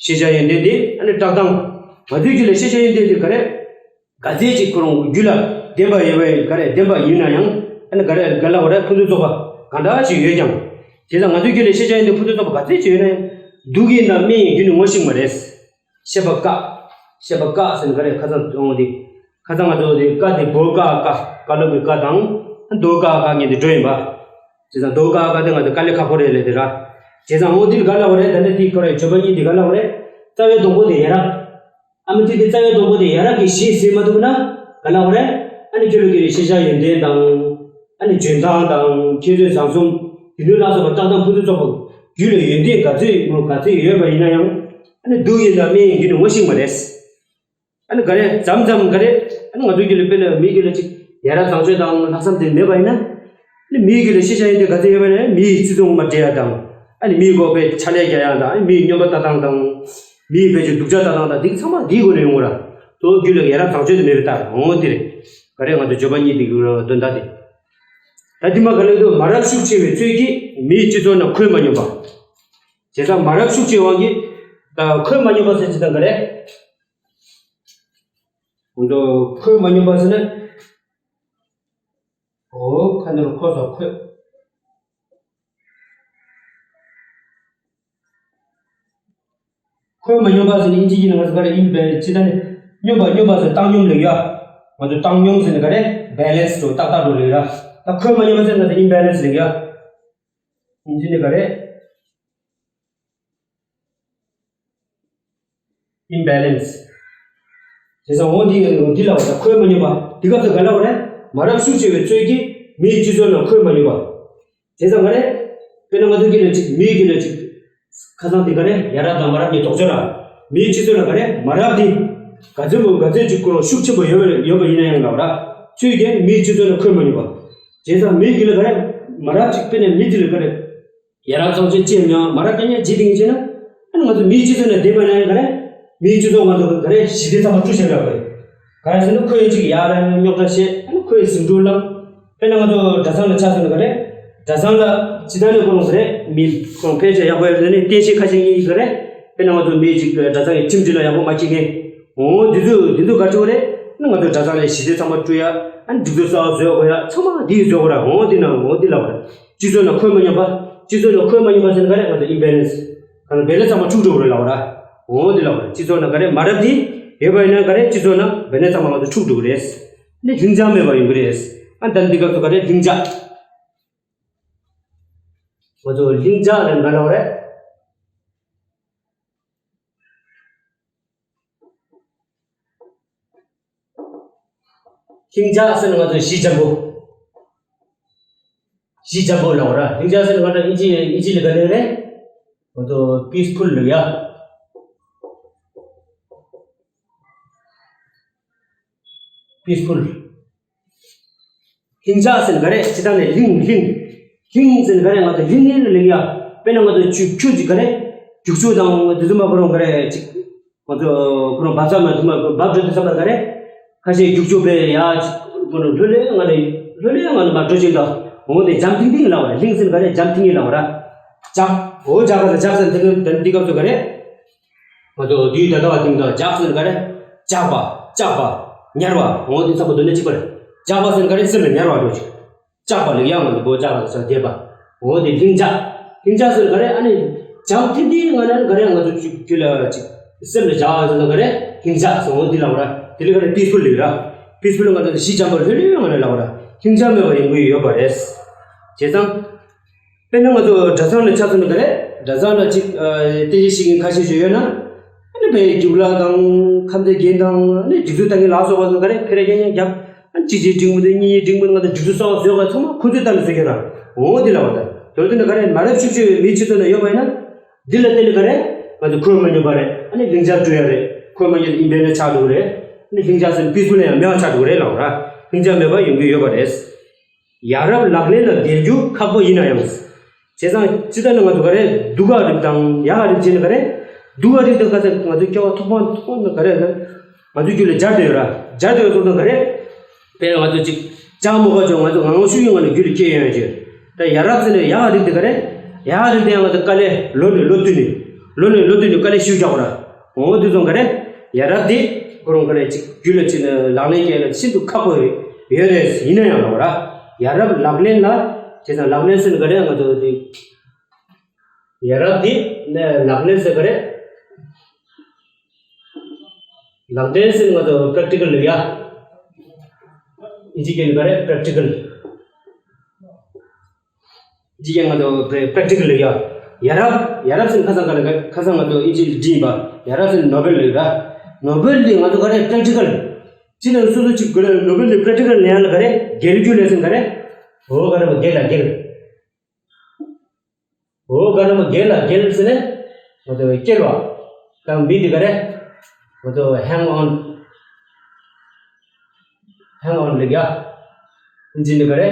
ཤེས་བྱ་ཡོན་ཏན་དེ་ཨ་ནི་བཀྲག་མདངས། ང་ཚོའི་རྒྱུད་ལ་ཤེས་བྱ་ཡོན་ཏན་དེ་ག་རེ། ག་ཚད་ཅིག་ཁོ་རང་རྒྱུད་ལ་ལྡན་པ་ཡོད་པའི་ག་རེ་ལྡན་པ་ཡིན་ན་ཡང་ཨ་ནི་ག་རེ་ག་ལ་བ་རེ་ཕུན་སུམ་ཚོགས་པ་གང་འདྲ་ཞིག་ཡོད་ཀྱང་། དེ་ཙང་ང་ཚོའི་རྒྱུད་ལ་ཤེས་བྱ་ཡོན་ཏན་ཕུན་སུམ་ཚོགས་པ་ག་ཚད་ཅིག་ཡོད་ན་ཡང་། སྡུག་ཡིན་ན་སྨན་ཡིན་རྒྱུ་ནི་ངོ་ཤེས་མ་རེད། ཤེས་པ་དཀའ། ཤེས་པ་དཀའ་ཟེར་ན་ག་རེ། ཁ་སང་འོང་དེ། ཁ་སང་ང་ཚོ་དེ་ཀ་དེ་བོད་ཀ་ཀ་བཀའ་སློབ་ཀྱི་བཀའ་དང་། མདོ་ཀ་ཀ་ངེས་དེ་འགྲོ་ཡིན་པ། བྱས་ཙང་མདོ་ཀ་ཀ་དེ་ང་ཚོ་དཀའ་ལས་ཁག་པོ་རེད་ལབ་དེ་ར། བྱས་ཙང་འོ་འདིར་ག་ལབ་པ་རེད། ད་ནི་དེའི་ཁོ་རེ་བརྗོད་པ་གཉིས་དེ་ག་ལབ་པ་རེད། རྩ་བའི་སྡོང་པོ་དེ་ཡ་རབས། ཨ་མ་དེ་དེ་རྩ་བའི་སྡོང་པོ་དེ་ཡ་རབས་ཀྱི་གཞི་ཟིན་མ་ཐུབ་ན་ག་ལབ་པ་རེད། ཨ་ནི་ཁྱོད་རང་གི་ཤེས་བྱ་ཡོན་ཏན་དང་། ཨ་ནི་འཇོན་ཐང་དང་ཁྱད་ཆོས་བཟང་གསུམ། དེ་ཚོ་ལ་སོགས་པ་བཀྲག་མདངས་ཕུན་སུམ་ཚོགས་པ། རྒྱུད་ལ་ཡོན་ཏན་ག་ཚོད་ཡོད་ག་ཚོད་ཡོད་པ་ཡིན་ན་ཡང་། ཨ་ནི་སྡུག་ཡིན་ན་སྨན་ཡིན་རྒྱུ་ནི་ངོ་ཤེས་མ་རེད། ཨ་ནི་ག་རེ་མཚམས་མཚམས་ག་རེ། ཨ་ནི་ང་ཚོའི་རྒྱུད་ལ་དཔེར་ན་མིའི་རྒྱུད་ལ་ཅིག་ཡ་རབས་བཟང་སྤྱོད་དང་ལྷག་བསམ་དེ་མེད་པ་ཡིན་ན། ཨ་ནི་མིའི་རྒྱུད་ལ་ཤེས་བྱ་ཡོན་ཏན་ག་ཚོད་ཡོད་པ་ཡིན་ན་མིའི་བརྩི་མཐོང་མ་སྤྲད་ཡ་དང་། ཨ་ནི་མིའི་མགོ་པའི་ཕྱག་ལས་རྒྱག་ཡ་དང་། ཨ་ནི་མིའི་སྨྱོན་པ་ལྟ་སྟངས་དང་། མིའི་བེད་སྤྱོད་སྡུག་ཅག་ལྟ་སྟངས་དང་འདི་ཚང་མ་འདིའི་སྒོ་ནས་ཡོང་གི་ར། དོ་རྒྱུད་ལ་ཡ་རབས་བཟང་སྤྱོད་དེ་མེད་པའི་རྟགས་འོང་དེ་རེད། ག་རེ་ང་ཚོ་བརྗོད་པ་གཉིས་དེ་གི་དོན་དག་དེ། ད་འདི་མ་ག་ལེ་དུ་མ་རབས་ཤུགས་ཆེ་བའི་ཚུལ་གྱིས་མིའི་སྤྱི་ཚོགས་ནང་འཁོད་མ་མྱོང་པ། བྱས་ཙང་མ་རབས་ཤུགས་ཆེ་བ་གི་ད་འཁོད་མ་མྱོང་པ་ཟེར་ཅི་ད་ག་རེ། ང་ཚོ་འཁོད་མ་མྱོང་པ་ཟེར་ན། འོ་ཁ་ནས་འཁོད་ས་འཁོད། ཁོད་མ་སྙོམས་པ་ཟེར་ནས་ཨིན་ཇི་གི་ནང་ང་ཚོ་ག་རེ་ཨིམ་བེ་ལེན་སི་ཅི་ད་ནི་སྙོམས་པ་སྙོམས་པ་ཟེར་བཏང་སྙོམས་ལབ་ཡ། ང་ཚོ་བཏང་སྙོམས་ཟེར་ནས་ག་རེ་བེ་ལེན་སི་འགྲོ་ཏག་ཏག་འགྲོ་ལབ་ཡ། ད་ཁོད་མ་སྙོམས་པ་ཟེར་ང་ཚོ་ཨིམ་བེ་ལེན་སི་ལབ་ཡ། ཨིན་ཇི་ནས་ག་རེ། ཨིམ་བེ་ལེན་སི། བྱས་ཙང་འོ་འདི་འདི་ལ་བ་ད་ཁོད་མ་སྙོམས་པ་འདི་སྐབས་སུ་ག་ལ་བ་རེད། མ་རབས་ཤུགས་ཆེ་བའི་ཚོད་ཀྱིས་མིའི་སྤྱི་ཚོགས་ནང་ཁོད་མ་སྙོམས་པ། བྱས་ཙང་ག་རེ། དཔེར་ན་ང་ཚོ་གི་ལ་ཅིག་མིའི་གི་ལ་ཅིག་ཁ་སང་འདི་ག་རེ་ཡ་རབས་དང་མ་རབས་ཀྱི་དོགས་གཅོད་ར། མིའི་སྤྱི་ཚོགས་ལ་ག་རེ་མ་རབས་འདི་ག་ཚོད་པོ་ག་ཚོད་ཅིག་ཁོ་རང་ཤུགས་ཆེན་པོ་ཡོད་པ་ཡོད་པ་ཡིན་ན་ཡང་ལ་བ་ར། ཚོད་ཀྱིས་མིའི་སྤྱི་ཚོགས་ནང་ཁོད་མ་སྙོམས་པ། བྱས་ཙང་མིའི་གི་ལ་ག་རེ་མ་རབས་ཅིག་དཔེར་ན་མི་འདི་ལ་ག་རེ། ཡ་རབས་གཙང་ཆེན་ཅེས་མྱང་མ་ར་ཀ་ཉ་ཇི་ཏིང་ཅེ་ན། ཨ་ནི་ང་ཚོ་མིའི་སྤྱི་ཚོགས་ནང་བསྡད་པ་ན་ཡང་ག་རེ། མིའི་སྤྱི་ཚོགས་ང་ཚོ་ག་རེ་ཞི་བདེ་ཚང་མ་བཀྲུ་བྱས་ཡོད་པ་རེད། ག་རེ་ཟེར་ན་ཁོ་ཡང་ཅིག་ཡ་ར་རྙོག་དྲ་བཤད། ཨ་ནི་ཁོ་ཡང་ཟིང་འཁྲུག་ལངས། དཔེར་ན་ང་ཚོ་གྲྭ་ཚང་ལ་ཆ་མཚོན་ན་ག་རེ། གྲྭ་ཚང་ལ་ཇི་ལྟར་ནས་ཁོ་རང་ག་རེ་མི་ཁོང་ཕལ་ཆེར་ཡག་པོ་ཡོད་ཟེར་ནས་རྟེན་གཞི་ཁ་ཤས་གཉིས་ག་རེ། དཔེར་ན་ང་ཚོ་མི་ཅིག་གྲྭ་ཚང་གི་ཁྲིམས་སྒྲིག་ལ་ཡག་པོ་མ་འཁྱེར་མཁན། འོ་འདི་ཚོ་འདི་ཚོ་ག་ཅིག་རེད། ཨ་ནི་ང་ཚོ་གྲྭ་ཚང་ལ་ཞི་བདེ་ཚང་མ་བཀྲུ་ཡ། ཨ་ནི་སྒྲིག་འཛུགས་གསར་བ་བཟོ་དགོས་ཡ་ཚང་མ་འདི་བཟོ་དགོས་ར། འོ་འདི་ན་འོ་འདི་ལ་བ་ར། སྤྱི་ཚོགས་ནང་ཁོད་མ་སྙོམས་པ། སྤྱི་ཚོགས་ནང་ཁོད་མ་སྙོམས་པ་ཟེར་ན་ག་རེ་ང་ཚོ་ཨིམ་བེ་ལེན་སི། ག་ན་བེ་ལེན་སི་ཚང་མ་འཁྲུག་འགྲོ་གི་རེད་ལབ་ར། འོ་འདི་ལབ་ར། སྤྱི་ཚོགས་ནང་ག་རེ་མ་རབས་འདི་ཡོད་པ་ཡིན་ན་ག་རེ་སྤྱི་ཚོགས་ནང་བེ་ལེན་སི་ཚང་མ་ང་ཚོ་འཁྲུག་འགྲོ་གི་རེད། ནི་ལྷིང་འཇགས་མེད་པ་ཡོང་གི་རེད། ཨ་ད་འདི་སྐབས་སུ་ག་རེ་ལྷིང་འཇགས། ང་ཚོ་ལྷིང་འཇགས་ལ་ག་ལབ་རེད། ལྷིང་འཇགས་ཟེར་ན་ང་ཚོ་ཞི་འཇམ་པོ། ཞི་འཇམ་པོ་ལབ་ར། ལྷིང་འཇགས་ཟེར་ན་ང་ཚོ་ཨིན་ཇི་ཨིན་ཇི་ལ་ག་ལབ་རེད། ང་ཚོ་པིས་ཕུལ་ལབ་ཡ། པིས་ཕུལ། ལྷིང་འཇགས་ཟེར་ན་ག་རེ་སྤྱི་བཏང་ནས་ལྷིང་ལྷིང་། ལྷིང་ཟེར་ན་ག་རེ་ང་ཚོ་ལྷིང་ངེ་ལྷིང་ཡ། དཔེར་ན་ང་ཚོ་ཆུ་ཆུ་ཅིག་ག་རེ། རྒྱུག་ཆུ་དང་དེ་ཚོ་མ་ཁོ་རང་ག་རེ་ཅིག་ང་ཚོ་ཁོ་རང་འབབ་ས་མ་ཐུབ་མ་འབབ་འགྲོ་དུས་ཙམ་པ་ག་རེ། ཁ་ཤས་རྒྱུག་ཆུ་བས་ཡ་ཅིག་ཁོ་རང་ལྷོད་ལྷོད་ང་ནས་ལྷོད་ལྷོད་ང་ནས་མ་འགྲོ་ཅིག་དང་འོང་དེ་འཇམ་ཐིང་ཐིང་ལབ་ར། ལྷིང་ཟེར་ན་ག་རེ་འཇམ་ཐིང་ངེ་ལབ་ར། འཇག་འོ་འཇག་ག་ས་འཇག་ཟེར་ན་དེ་ནི་དེ་ནི་འདི་སྐབས་སུ་ག་རེ། ང་ཚོ་དུས་ད་ལྟ་བ་དེང་དུ་འཇག་ཟེར་ག་རེ། འཇག་པ། འཇག་པ། ཉར་བ། འོ་དེ་ཚང་མ་དོན་དག་གཅིག་པ་རེད། འཇག་པ་ཟེར་ག་རེ་སེམས་ལ་ཉར་བ་འགྲོ་ཅིག་འཇག་པ་ལ་ཡང་ང་ཚོ་བོད་འཇག་ལ་ཟེར་བསྡད་པ། འོ་དེ་ལྷིང་འཇགས། ལྷིང་འཇགས་ཟེར་ག་རེ་ཨ་ནི། འཇམ་ཐིང་ཐིང་ང་ནི་ག་རེ་ང་ཚོ་ཅིག་རྒྱུད་ལ་ཅིག་སེམས་ལ་འཇགས་ཟེར་ན་ག་རེ་ལྷིང་འཇགས་ཟེར་འོ་དེ་ལབ་ར། དེ་ལ་ག་རེ་པིས་ཕུལ་ལབ་ར། པིས་ཕུལ་ང་ཚོ་ཞི་འཇམ་པོ་ལྷོད་ལྷོད་ང་ནི་ལབ་ར། ལྷིང་འཇགས་མེད་པ་ཡོང་གི་ཡོད་པ་རེད། བྱས་ཙང་། དཔེར་ན་ང་ཚོ་གྲྭ་ཚང་ལ་ཆ་མཚོན་ན་ག་རེ། གྲྭ་ཚང་ལ་ཅིག་ཨ་རྟེན་གཞི་བཞེས་མཁན་ཁ་ཤས་ཤིག་ཡོད་ན། ཨ་ནི་བའི་རྒྱུགས་ལ་དང་ཁམས་བདེ་རྒན་དང་ཨ་ནི་རྒྱུགས་ཚོད་ལྟ་མཁན་ལ་སོགས་པ་ཚོ་ག་རེ་ཕེ་རེ་རྒྱག་མཁན་རྒྱབ། ཨ་ནི་གཅིག་གཅིག་འགྲིག་མི་འདུག་གཉིས་གཉིས་འགྲིག་མི་འདུག་ང་ཚོ་རྒྱུགས་ཚོད་གསོག་བཟོས་པ་ཚང་མ་ཁོ་ཚོས་ལྟ་ནས་བཟོས་ཀྱི་ར། འོ་འདི་ལ་བ་ད། དོན་དུ་ནི་ག་རེ་མ་རབས་ཤུགས་ཆེ་བའི་མིའི་སྤྱི་ཚོགས་ན་ཡོད་པ་ཡིན་ན། འདི་ལ་བརྟེན་ནས་ག་རེ། ང་ཚོ་ཁོད་མ་སྙོམས་པ་རེད། ཨ་ནི་ལྷིང་འཇགས་བཀྲུ་ཡ་རེད། ཁོད་མ་སྙོམས་ཨིན་པས་ན་ཆགས་འགྲོ་གི་རེད། ཨ་ནི་ལྷིང་འཇགས་ཟེར་ན་པིས་ཕུལ་ལ་ཡང་མེད་པ་ཆགས་འགྲོ་གི་རེད་ལབ་ར། ལྷིང་འཇགས་མེད་པ་ཡོང་གི་ཡོད་པ་རེད། ཡ་རབས་ལག་ལེན་ལ་འགེལ་རྒྱུ་ཁག་པོ་ཡིན་ན་ཡང་། བྱས་ཙང་སྤྱི་ལྟར་ན་ང་ཚོ་ག་རེ་སྡུག་ག་རིགས་དང་ཡག་ག་རིགས་བྱས་ན་ག་རེ། སྡུག་ག་རིགས་དེ་ག་ཚད་ང་ཚོའི་སྐྱེ་བ་ཐོག་མ་ཐོག་མ་ནས་ག་རེ་ལ་ང་ཚོའི་རྒྱུད་ལ་སྦྱར་བསྡད་ཡོད་ར། སྦྱར་བསྡད་ཡོད་སོང་ཙང་ག་རེ། དཔེར་ན་ང་ཚོ་ཅིག་ཅག་མོ་ག་ཅོག་ང་ཚོ་ངང་ངང་ཤུགས་ཡོང་ང་ནས་རྒྱུད་ལ་སྐྱེ་ཡོང་ཡོད་ཅེས། ད་ཡ་རབས་ཟེར་ནས་ཡག་ག་རིགས་དེ་ག་རེ། ཡག་ག་རིགས་དེ་ཡང་ང་ཚོ་དཀའ་ལས་ལོ་ནས་ལོ་བསྟུད་ནས་ལོ་ནས་ལོ་བསྟུད་ནས་དཀའ་ལས་ཞིག་རྒྱག་པ་ར། འོ་དེ་ཚོ་ག་རེ། ཡ་རབས་དེ་ཁོ་རང་ག་རེ་ཅིག་རྒྱུད་ལ་ཅིག་ལག་ལེན་བྱས་ན་ཤིན་ཏུ་ཁག་པོ་ཡོད་རེད། ཡིན་ན་ཡང་ལབ་ར། ཡ་རབས་ལག་ལེན་ལ། བྱས་ཙང་ལག་ལེན་ཟེར་ན་ག་རེ་ང་ཚོ་དེ། ཡ་རབས་དེ་ནས་ལག་ལེན་ཟེར་ག་རེ། ལག་ལེན་ཟེར་ན་ང་ཚོ་པེ་རེག་ཊི་ཀལ་ལབ་ཡ། ཨིན་ཇི་སྐད་ནས་ག་རེ་པེ་རེག་ཊི་ཀལ། ཨིན་ཇི་སྐད་ང་ཚོ་པེ་རེག་ཊི་ཀལ་ལབ་ཡ། ཡ་རབས་ཡ་རབས་ཟེར་ན་ཁ་སང་ག་ལ་ཁ་སང་ང་ཚོ་ཨིན་ཇི་ལ་བྲིས་ཡིན་པ། ཡ་རབས་ཟེར་ན་ནོ་བེལ་ལབ་ཡ། ནོ་བེལ་དེ་ང་ཚོ་ག་རེ་པེ་རེག་ཊི་ཀལ། ཅི་ལ་སོ་སོ་ཅིག་ག་རེ་ནོ་བེལ་དེ་པེ་རེག་ཊི་ཀལ་ལབ་ཡ་ལ་ག་རེ་འགེལ་རྒྱུ་ལབ་ཟེར་ན་ག་རེ། འོ་ག་རེ་མ་འགེལ་ལ་འགེལ། འོ་ག་རེ་མ་འགེལ་ལ་འགེལ་ཟེར་ནས་ང་ཚོ་སྐྱེལ་བ། དང་མི་འདི་ག་རེ། ང་ཚོ་ཧེང་ཨོན། ཧེང་ཨོན་ལབ་ཡ། ཨིན་ཇི་ནས་ག་རེ།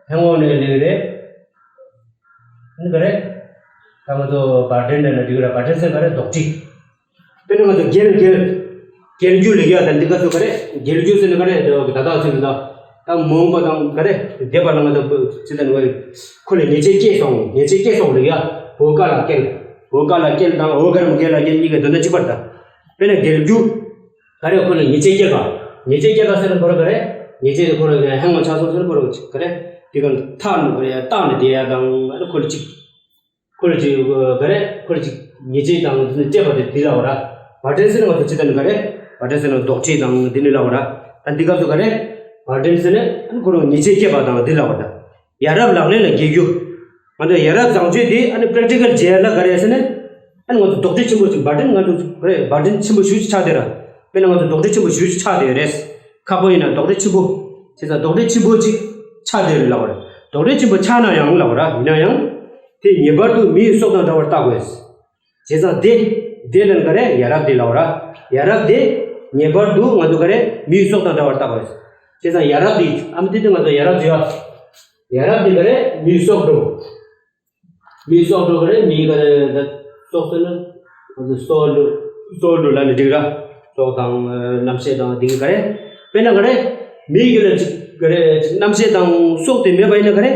ཧེང་ཨོན་ལབ་རེད། ཨ་ནི་ག་རེ། ད་ང་ཚོ་བར་ཌེན་ལབ་ན་འགྲིག་གི་ར། བར་ཌེན་ཟེར་ག་རེ་རྡོག་ཁྲེས། དཔེར་ན་ང་ཚོ་འགེལ་འགེལ། འགེལ་རྒྱུ་ལབ་ཡ་ད་འདི་ག་ཚོད་ག་རེ། འགེལ་རྒྱུ་ཟེར་ན་ག་རེ་ད་ད་ད་ཚོད་ད། ད་མོང་པ་དང་ག་རེ་བསྡད་པ་ལ་ང་ཚོ་ཅི་ད་ནི་ཁོ་ལ་ཉེས་ཆད་སྐྱེས་སོང་། ཉེས་ཆད་སྐྱེས་སོང་ལབ་ཡ། འོ་ག་ལ་འགེལ། འོ་ག་ལ་འགེལ་དང་འོ་ག་རེ་མ་འགེལ་ལ་འགེལ་གཉིས་ཀའི་དོན་དག་གཅིག་པ་རེད་ད། དཔེར་ན་འགེལ་རྒྱུ། ག་རེ་ཁོ་ལ་ཉེས་ཆད་སྐྱེལ་ག་ཉེས་ཆད་སྐྱེལ་ག་ཟེར་ན་ཁོ་ར་ག་རེ། ཉེས་ཆད་དེ་ཁོ་ར་ག་རེ་ཧེང་ང་ཆགས་སོང་ཟེར་ན་ཁོ་ར་ག་རེ། དེ་ག་ཐག་ནི་ག་རེ་བཏགས་ནས་བསྡད་ཡ་དང་ཨ་ནི་ཁོ་ལ་གཅིག་ཁོ་ལ་གཅིག་ག་རེ་ཁོ་ལ་གཅིག་ཉེས་བྱས་དང་དེ་ནི་བཅས་པ་དེ་འདི་ལབ་པ་ར། བར་དོན་ཟེར་ན་ང་ཚོ་ཅི་ལྟར་ནི་ག་རེ། བར་དོན་ཟེར་ན་ལྡོག་ཕྱོགས་དང་འདི་ནི་ལབ་པ་ར། ད་འདི་སྐབས་སུ་ག་རེ། བར་དོན་ཟེར་ན་ཨ་ནི་ཁོ་རང་ཉེས་བྱས་བཅས་པ་དང་འདི་ལབ་པ་ར། ཡ་རབས་ལག་ལེན་ལ་འགེལ་རྒྱུ། ང་ཚོ་ཡ་རབས་བཟང་སྤྱོད་དེ་ཨ་ནི་པེ་རེག་ཊི་ཀལ་བྱེད་ཡ་ལ་ག་རེ་ཟེར་ན། ཨ་ནི་ང་ཚོ་ལྡོག་ཕྱོགས་ཆེན་པོ་ཅིག་བར་དོན་ང་ཚོ་ག་རེ་བར་དོན་ཆེན་པོ་ཞེ་པོ་ཅིག་ཆགས་བསྡད་ར། དཔེར་ན་ང་ཚོ་ལྡོག་ཕྱོགས་ཆེན་པོ་ཞེ་པོ་ཅིག་ཆགས་བསྡད་ཡོད་རེད། ཁག་པོ་ཡིན་ན་ལྡོག་ཕྱོགས་ཆེན་པོ། བྱས་ཙང་ལྡོག་ཕྱོགས་ཆེན་པོ་ཅིག་ཆགས་བསྡད་ཡོད་རེད་ལབ་པ་རེད། ལྡོག་ཕྱོགས་ཆེན་པོ་ཆགས་ན་ཡང་ལབ་པ་ར་ཡིན་ན་ཡང་། དེ་ངེས་པར་དུ་མི་ཡི་སྲོག་དང་འདྲ་བར་བརྟག་དགོས། བྱས་ཙང་དེ། དེ་ལ་ག་རེ་ཡ་རབས་དེ་ལབ་པ་ར། ཡ་རབས་དེ། ངེས་པར་དུ་ང་ཚོ་ག་རེ་མི་ཡི་སྲོག་དང་འདྲ་བར་བརྟག་དགོས། བྱས་ཙང་ཡ་རབས་དེ་ཨ་མ་དེ་དེ་ང་ཚོ་ཡ་རབས་བརྗོད་ཡ། ཡ་རབས་དེ་ག་རེ་མི་ཡི་སྲོག་འགྲོ། མི་ཡི་སྲོག་འགྲོ་ག་རེ་མི་ཡི་ག་རེ་ད་སྲོག་ཟེར་ན། ང་ཚོ་སྲོག་འགྲོ། སྲོག་འགྲོ་ལབ་ནི་འགྲིག་ར། སྲོག་དང་རྣམ་ཤེས་དང་དེ་ག་རེ། དཔེར་ན་ག་རེ། མི་ཡི་ལ་ཅིག་ག་རེ་རྣམ་ཤེས་དང་སྲོག་དེ་མེད་པ་ཡིན་ན་ག་རེ།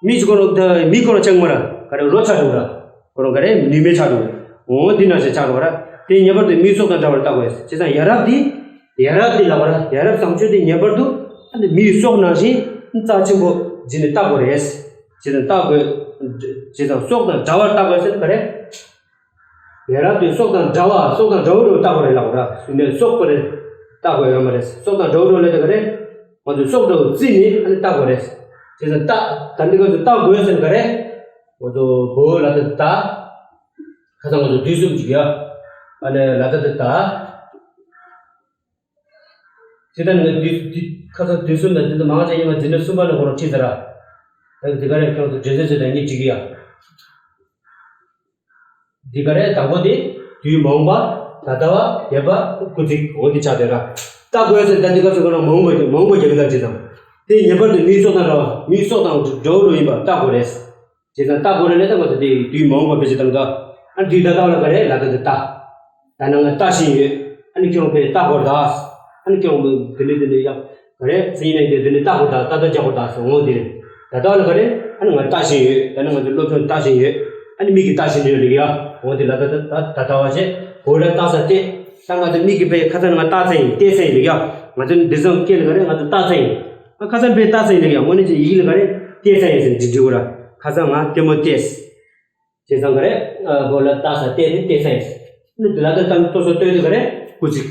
མི་ཅིག་ཁོ་རང་ད་མི་ཁོ་རང་ཆགས་མ་ར། ག་རེ་རོ་ཆགས་འགྲོ་ར། ཁོ་རང་ག་རེ་ནུས་མེད་ཆགས་འགྲོ། འོ་འདི་ནང་བཞིན་ཆགས་འགྲོ་ར། དེ་ངེས་པར་དུ་མིའི་སྲོག་དང་འདྲ་བར་བརྟག་དགོས། བྱས་ཙང་ཡ་རབས་འདི། ཡ་རབས་འདི་ལབ་པ་ར། ཡ་རབས་བཟང་སྤྱོད་འདི་ངེས་པར་དུ་ཨ་ནི་མིའི་སྲོག་ནང་བཞིན་རྩ་ཆེན་པོ་བྱས་ནས་བལྟ་དགོས་རེད། བྱས་ཙང་བལྟ་དགོས། བྱས་ཙང་སྲོག་དང་འདྲ་བར་བལྟ་དགོས་ཟེར་ག་རེ། ཡ་རབས་འདི་སྲོག་དང་འདྲ་བ་སྲོག་དང་འདྲ་བོ་རུ་བལྟ་དགོས་རེད་ལབ་པ་ར། སུ་ནས་སྲོག་པ་རེད། བལྟ་དགོས་ཡོད་མ་རེད། སྲོག་དང་འདྲ་བོ་རུ་ལས་དེ་ག་རེ། ང་ཚོས་སྲོག་དང་བརྩིས་ནས་ཨ་ནི་བལྟ་དགོས་རེད། བྱས་ཙང་བལྟ། ད་འདི་ང་ཚོས་བལྟ་དགོས་ཟེར་ག་རེ། ང་ཚོ་བོ་ལ་དེ་ད། ཁ་སང་ང་ཚོ་དུས་གསུམ་གཅིག་ཡ། ཨ་ནི་ལ་ད་དེ་ད། དེ་ལྟར་ནི་དུས་དུས་ཁ་སང་དུས་གསུམ་དང་དུས་དུ་མང་ཆེ་ཡིན་པ་འཛིན་གྲྭ་གསུམ་པ་ནས་ཁོ་རང་ཁྲིད་ཟེར་ར། ད་དེ་ག་རེ་ཁྱོད་ཚོ་འདྲེ་ཟེར་ཟེར་ལ་ངས་འགྲིག་གི་ཡ། འདི་ག་རེ་དང་པོ་དེ་དུས་མ་འོངས་པ་ད་ལྟ་བ་འདས་པ་སྐུལ་ཚིག་འོ་འདི་ཆགས་བསྡད་ར། ད་དགོས་ཟེར་ད་འདི་ག་ཚོད་ག་རང་མ་འོངས་པ་མ་འོངས་པ་རྒྱབ་ལ་བྲིས་དང་། དེ་ངེས་པར་དུ་མིའི་སྲོག་དང་འདྲ་བ་མིའི་སྲོག་དང་འདྲ་བོ་རུ་ཡིན་པ་བལྟ་དགོས་རེད། བྱས་ཙང་ལྟ་དགོས་རེད་ལས་ད་ང་ཚོ་དེ་དུས་མ་འོངས་པ་བེད་སྤྱོད་བཏང་ད། ཨ་ནི་དུས་ད་ལྟ་ལ་ག་རེ་ལ་ད་དེ་ལྟ། ད་ནང་ལ་ལྟ་བཞིན་ཡོད། ཨ་ནི་ཁྱོད་རང་པས་ལྟ་དགོས་ད། ཨ་ནི་ཁྱོད་རང་པས་དེ་ནས་དེ་ནས་ཡག་ག་རེ་ཚེ་ཡིན་ནས་དེ་དེ་ནས་ལྟ་དགོས་ད་ལྟ་ལྟ་རྒྱག་དགོས་ད་ཟེར་འོང་དེ་རེད། ད་ལྟ་ལ་ག་རེ་ཨ་ནི་ང་ལྟ་བཞིན་ཡོད། ད་ནི་ང་ཚོ་སློབ་སྦྱོང་ལྟ་བཞིན་ཡོད། ཨ་ནི་མིག་གིས་ལྟ་བཞིན་ཡོད་ལེགས་ཡ། འོང་དེ་ལ་ད་ད་ད་ད་ལྟ་བ་བྱས་གོ་ལ་ལྟ་ས་བལྟས། ད་ང་ཚོ་མིག་གིས་པས་ཁ་ཚ་ནི་ང་ལྟ་ཚ་ཡིན་བལྟས་ཚ་ཡིན་ལེགས་ཡ། ང་ཚོ་འདི་ཚང་སྐད་ལ་ག་རེ་ང་ཚོ་ལྟ་ཚ་ཡིན། ཨ་ཁ་སང་པས་ལྟ་ཚ་ཡིན་ལེགས་ཡ། དངོས་གནས་ཀྱི་ཡིག་ལ་ག་རེ་བལྟས་ཚ་ཡིན་ཟེར་འདི་འབྲི་དགོས་ར། ཁ་སང་ང་ལྟད་མོ་བལྟས། བྱས་ཙང་ག་རེ། ཨ་གོ་ལ་ལྟ་ས་བལྟས་ཏེ་བལྟས་ས་ཡིན། ནི་འདི་ལ་ད་ལྟ་ཏོ་སོ་ལྟོས་ཏེ་ག་རེ་སྐུལ་ཚིག་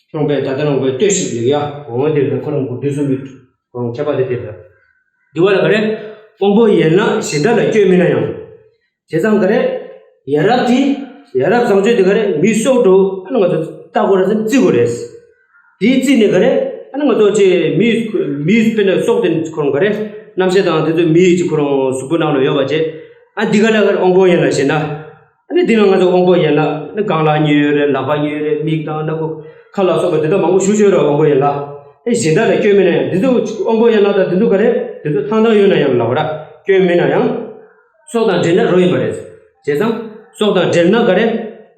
ཁྱོད་པས་ད་ལྟ་རང་པས་ལྟོས་ཤིག་ལེགས་ཡ། འོ་དེ་ལ་ཁོ་རང་གོ་དུས་སུ་མི། ཁོ་རང་ཁྱད་པར་དེ་དེ་ལ། འདི་བ་ལ་ག་རེ། དབང་པོ་ཡན་ལག་གཞན་དག་ལ་སྐྱོན་མིན་ན་ཡང་། བྱས་ཙང་ག་རེ། ཡ་རབས་དེ། ཡ་རབས་བཟང་སྤྱོད་དེ་ག་རེ་མིའི་སྲོག་འགྲོ་ཨ་ནི་ང་ཚོ་ལྟ་དགོས་རེད་ཟེར་བརྩི་དགོས་རེད། དེའི་རྩིས་ནས་ག་རེ། ཨ་ནི་ང་ཚོ་ཅེ་མིའི་མིའི་དཔེར་ན་སྲོག་དེ་ཁོ་རང་ག་རེ། རྣམ་ཤེས་དང་དེ་ཚོ་མིའི་ཅིག་ཁོ་རང་གཟུགས་པོ་ནང་ལ་ཡོད་པ་ཅེ། ཨ་འདི་ག་ལ་ག་རེ་དབང་པོ་ཡན་ལག་ཞེ་ན། ཨ་ནི་འདི་ནང་ང་ཚོ་དབང་པོ་ཡན་ལག་ནི་རྐང་ལག་གཉིས་ཡོད་རེད། ལག་པ་གཉིས་ཡོད་རེད། མིག་དང་སྣ་ཁུག་ཁ་ལ་སོགས་པ་དེ་དག་མང་པོ་ཞུ་ཆོག་རེད། དབང་པོ་ཡན་ལག་ཨེ་གཞན་དག་ལ་སྐྱོན་མེད་ན་ཡང་འདི་ཚོ་དབང་པོ་ཡན་ལག་དང་འདི་ཚོ་ག་རེ། འདི་ཚོ་ཐང་ཐང་ཡོད་ན་ཡང་ལབ་ར་སྐྱོན་མེད་ན་ཡང་། སྲོག་དང་འབྲེལ་ན་རོ་ཡིན་པ་རེད། བྱས་ཙང་སྲོག་དང་འབྲེལ་ན་ག་རེ།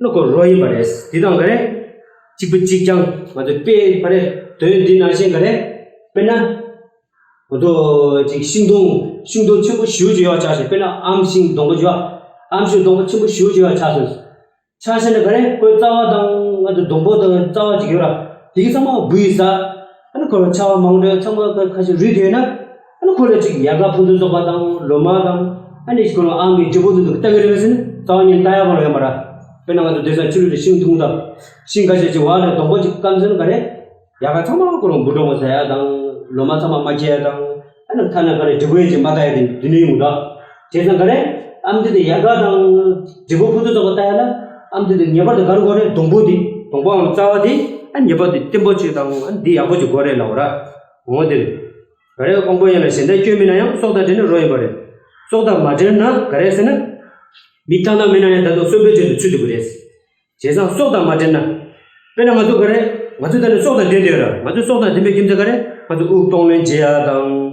ནི་ཁོ་རོ་ཡིན་པ་རེད། འདི་དང་ག་རེ། གཅིག་པ་གཅིག་རྐྱང་ང་ཚོ་དཔེ་ག་རེ། དོན་འདི་ནང་བཞིན་ག་རེ། དཔེར་ན། ང་ཚོ་ཅིག་ཤིང་སྡོང་ཤིང་སྡོང་ཆེན་པོ་ཞེ་པོ་ཅིག་ཡོད་ཆགས་ཤིང་། དཔེར་ན་ཨམ་ཤིང་སྡོང་པོ་ཅིག་ཡོད། ཨམ་ཤིང་སྡོང་པོ་ཆེན་པོ་ཞེ་པོ་ཅིག་ཡོད་ཆགས་སོང་། ཆགས་ཤིང་ན་ག་རེ་ཁོའི་རྩ་བ་དང་ང་ཚོ་སྡོང་པོ་དང་རྩ་བ་ཅིག་ཡོད་ར། དེ་གི་ཚང་མ་འབུ་ཡིས་ཟ། ཨ་ནི་ཁོ་ལ་ཆར་པ་མང་པོ་ཚང་མ་ཁ་ཤས་རུལ་དེ་ཡོད་ན། ཨ་ནི་ཁོ་ལ་ཅིག་ཡལ་ག་ཕུན་སུམ་ཚོགས་པ་དང་ལོ་མ་དང་། ཨ་ནི་ཁོ་ལ་ཨང་གི་འབྲས་བུ་དེ་ཚོ་ལྟ་གི་རེད་ཟེར་ན་རྩ་བ་ཉིད་ལྟ་ཡག་པོ་ལ་ཡོད་མ་ར། དཔེར་ན་ང་ཚོ་དེང་སང་ཕྱི་ལོགས་ལ་ཤིང་འཐུང་དང་། ཤིང་ཁ་ཤས་ཅིག་བར་ལ་སྡོང་པོ་ཅིག་སྐམ་ཟེར་ན་ག་རེ། ཡལ་ག་ཚང་མ་ཁོ་རང་འབུ་སྡོང་པོ་ཟ་ཡ་དང་། ལོ་མ་ཚང་མ་མ་སྐྱེ་ཡ་དང་། ཨ་ནི་ཐ་ན་ག་རེ་འབྲས་བུ་ཡིན་ཅིག་མ་ལྟ་ཡ་དེ་འདི་ནས་ཡོང་ད། བྱས་ཙང་ག་རེ། ཨ་མ་དེ་དེ་ཡལ་ག་དང་། འབྲས་བུ་ཕུན་སུམ་ཚོགས་པ་ལྟ་ཡ་ལ། ཨ་མ་དེ་དེ་ངེས་པར་དུ་ག་རེ་དགོས་རེད། སྡོང་པོ་དེ། སྡོང་པོའམ་རྩ་བ་དེ། ཨ་ངེས་པར་དུ་བརྟན་པོ་ཅིག་དང་། ཨ་འདི་ཡག་པོ་ཅིག་དགོས་རེད་ལབ་ར། འོ་དེ་རེད། ག་རེ་དབང་པོ་ཡན་ལག་གཞན་དག་སྐྱོན་མིན་ན་ཡང་སྲོག་དང་འབྲེལ་ན་རོ་ཡིན་པ་རེད། སྲོག་དང་མ་འབྲེལ་ན་ག་རེ་ཟེར་ན། མིག་ཐང་དང་མི་སྣང་ཡང་ད་དུང་གསོན་པོའི་དོན་དུ་ཚུད་ཐུབ་ཀྱི་རེད། བྱས་ཙང་སྲོག་དང་མ་འབྲེལ་ན། དཔེར་ན་ང་ཚོ་ག་རེ། ང་ཚོ་ད་ནི་སྲོག་དང་ལྡན་དེ་ཡོད་ར། ང་ཚོ་སྲོག་དང་ལྡན་པའི་རྒྱུ་མཚན་ག་རེ། ང་ཚོ་དབུགས་གཏོང་ལེན་བྱེད་ཡ་དང་།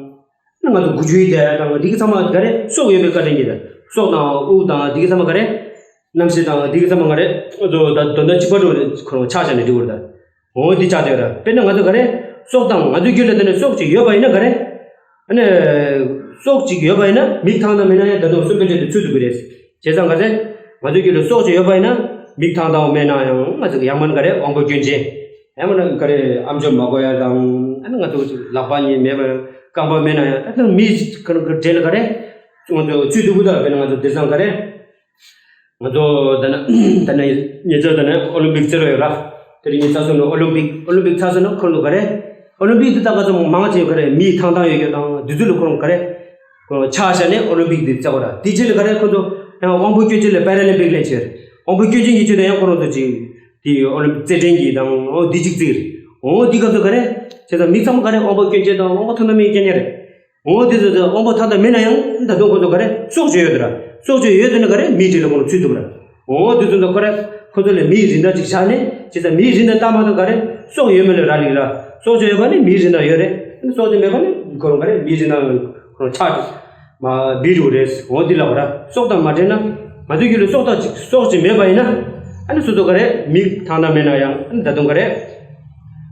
ང་ཚོ་འགུལ་སྐྱོད་བྱེད་ཡ་དང་འདི་གི་ཚང་མ་ག་རེ་སྲོག་ཡོད་པའི་བཀའ་དྲིན་གྱིས་རེད། སྲོག་དང་དབུགས་དང་འདི་གི་ཚང་མ་ག་རེ། རྣམ་ཤེས་དང་འདི་གི་ཚང་མ་ག་རེ། ང་ཚོ་ད་དོན་དག་གཅིག་པ་འགྲོ་རེད། ཁོ་རང་ཆགས་བྱས་ནས་འགྲིག་གི་རེད་ད། འོ་འདི་ཆགས་བསྡད་ཡོད་ར། དཔེར་ན་ང་ཚོ་ག་རེ། སྲོག་དང་ང་ཚོའི་རྒྱུད་ལ་དེ་ནི་སྲོག་ཅིག་ཡོད་པ་ཡིན་ན་ག་རེ། ཨ་ནི། སྲོག་ཅིག་ཡོད་པ་ཡིན་ན་མིག་ཐང་དང་མི་སྣང་ཡང་ད་དུང་གསོན་པོའི་དོན་དུ་ཚུད་ཐུབ་ཀྱི་རེད། བྱས་ཙང་ག་ཚད། ང་ཚོའི་རྒྱུད་ལ་སྲོག་ཅིག་ཡོད་པ་ཡིན་ན། མིག་ཐང་དང་མི་སྣང་ཡང་ང་ཚོ་ཡང་མིན་ག་རེ་དབང་པོ་སྐྱོན་ཅན། ཡང་མིན་ག་རེ་ཨམ་ཅོག་མ་གོ་ཡ་དང་། ཨ་ནི་ང་ཚོ་ལག་པ་གཉིས་མེད་པ་རྐང་པ་མི་སྣང་ཡང་ད་དུང་མིག་ག་རེ་ག་རེ་འབྲེལ་ག་རེ། ང་ཚོ་ཚུད་ཐུབ་ཀྱི་ད་དཔེར་ན་ང་ཚོ་དེང་སང་ག་རེ། ང་ཚོ་ད་ན་ད་ན་ཉེ་ཆར་ད་ན་ཨོ་ལིམ་པིག་རྩེད་རོགས་ཡོད་ར། དེ་རིང་ཉིན་ཚ་སོང་ནས་ཨོ་ལིམ་པིག་ཨོ་ལིམ་པིག་ཚ་སོང་ན་ཁོ་ཚོ་ག་རེ། ཨོ་ལིམ་པིག་འདི་ད་ག་ཚོད་མང་ཆེ་ག་རེ་མིའི་ཐང་ཐང་ཡོད་རྒྱུ་དང་དུས་ཚོད་ལ་ཁོ་རང་ག་རེ། ཁོ་རང་ཆ་བཞག་ནས་ཨོ་ལིམ་པིག་འདི་རྩེ་བ་ར། དེ་རྗེས་ལ་ག་རེ་ཁོ་ཚོ་ཡང་དབང་པོ་སྐྱོན་ཅན་ལ་པེ་ར་ལིམ་པིག་ལེན་བྱས། དབང་པོ་སྐྱོན་ཅན་གྱི་ཆེད་དུ་ཡང་ཁོ་རང་ཚོ་ཅིག་དེ་ཨོ་ལིམ་པིག་རྩེད་འགྲན་གྱི་དང་ཨོ་འདི་ཅིག་རྩེ་རེད། ཨོ་འདི་ག་ཚོད་ག་རེ། བྱས་ཙང་མི་ཚང་མ་ག་རེ་དབང་པོ་སྐྱོན་ཅན་དང་དབང་པོ་ཐང་ཐང་མེད་མཁན་རེད། འོ་དེ་ཚོ་ཚོ་དབང་པོ་ཐ་དད་མེད་ན་ཡང་ད་དུང་ཁོ་ཚོ་ག་རེ་སྲོག་གཅོད་ཡོད་དེ་ར། སྲོག་གཅོད་ཡོད་དེ་ན་ག་རེ་མིའི་གྲས་ལ་ཁོ་ཚོ་ཚུད་ཐུབ་ར། འོ་དེ་ཚོ་ཚོ་ག་རེ་ཁོ་ཚོ་ལ་མིའི་རིན་ཐང་ཅིག་བཞག་ནས་བྱས་ཙང་མིའི་རིན་ཐང་ལྟ་མ་ཐུབ་ག་རེ་སྲོག་ཡོད་མེད་ལ་རག་ལས་ར། སྲོག་གཅོད་ཡོད་པ་ནི་མིའི་རིན་ཐང་ཡོད་རེད། སྲོག་གཅོད་མེད་པ་ནི་ཁོ་རང་ག་རེ་མིའི་རིན་ཐང་ཁོ་རང་ཆག་མ་བི་རུ་རེད། འོ་འདི་ལ་བ་ར་སྲོག་དང་མ་འབྲེལ་ན་ང་ཚོའི་རྒྱུད་ལ་སྲོག་དང་ཅིག་སྲོག་ཅིག་མེད་པ་ཡིན་ན་ཨ་ནི་སོ་སོ་ག་རེ་མི་ཐང་ཐང་མེད་ན་ཡང་ཨ་ནི་ད་དུང་ག་རེ་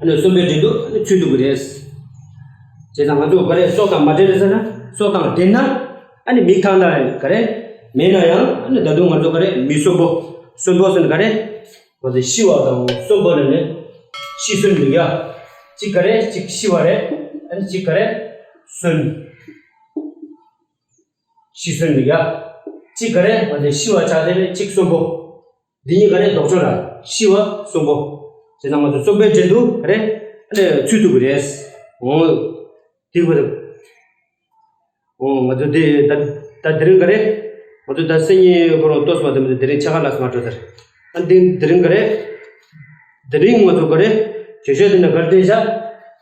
ཨ་ནི་གསོན་པོའི་འགྲན་བསྡུར་ཨ་ནི་ཚུད་ཐུབ་ཀྱི་རེད། བྱས་ཙང་ང་ཚོ་ག་རེ་སྲོག་དང་མ་འབྲེལ་ཟེར་ན་སྲོག་དང་འབྲེལ་ན་ཨ་ནི་མི་ཐང་ཐང་ག་རེ་མེད་ན་ཡང་ཨ་ནི་ད་དུང་ང་ཚོ་ག་རེ་མི་གསོན་པོ་གསོན་པོ་ཟེར་ན་ག་རེ་ང་ཚོ་ཤི་བ་དང་གསོན་པོ་ལ་ནི་ཤི་གསོན་མི་ཡ་གཅིག་ག་རེ་གཅིག་ཤི་བ་རེད། ཨ་ནི་གཅིག་ག་རེ་གསོན་ཤི་གསོན་མི་ཡ་གཅིག་ག་རེ་ང་ཚོ་ཤི་བ་ཆགས་དེ་རེད་གཅིག་གསོན་པོ། འདི་གཉིས་ཀ་ནས་ལྡོག་ཕྱོགས་ལ་ཤི་བ་གསོན་པོ། བྱས་ཙང་ང་ཚོ་གསོན་པོའི་འགྲན་བསྡུར་རེད། ཨ་ནི་ཚུད་ཐུབ་ཀྱི་རེད། འོ། དེ་བར། འོ་ང་ཚོ་དེ་ད་ད་དེ་རིང་ག་རེ། ང་ཚོ་ད་སང་ཉིན་ཁོ་རང་ལྟོས་སོང་བ་དེ་མི་འདུག་དེ་རིང་ཆ་ག་ལ་སོང་བ་འགྲོ་ཟེར། ཨ་འདི་དེ་རིང་ག་རེ། དེ་རིང་ང་ཚོ་ག་རེ། བྱེད་ཕྱོགས་དེ་ནས་གར་བལྟས་བཞག་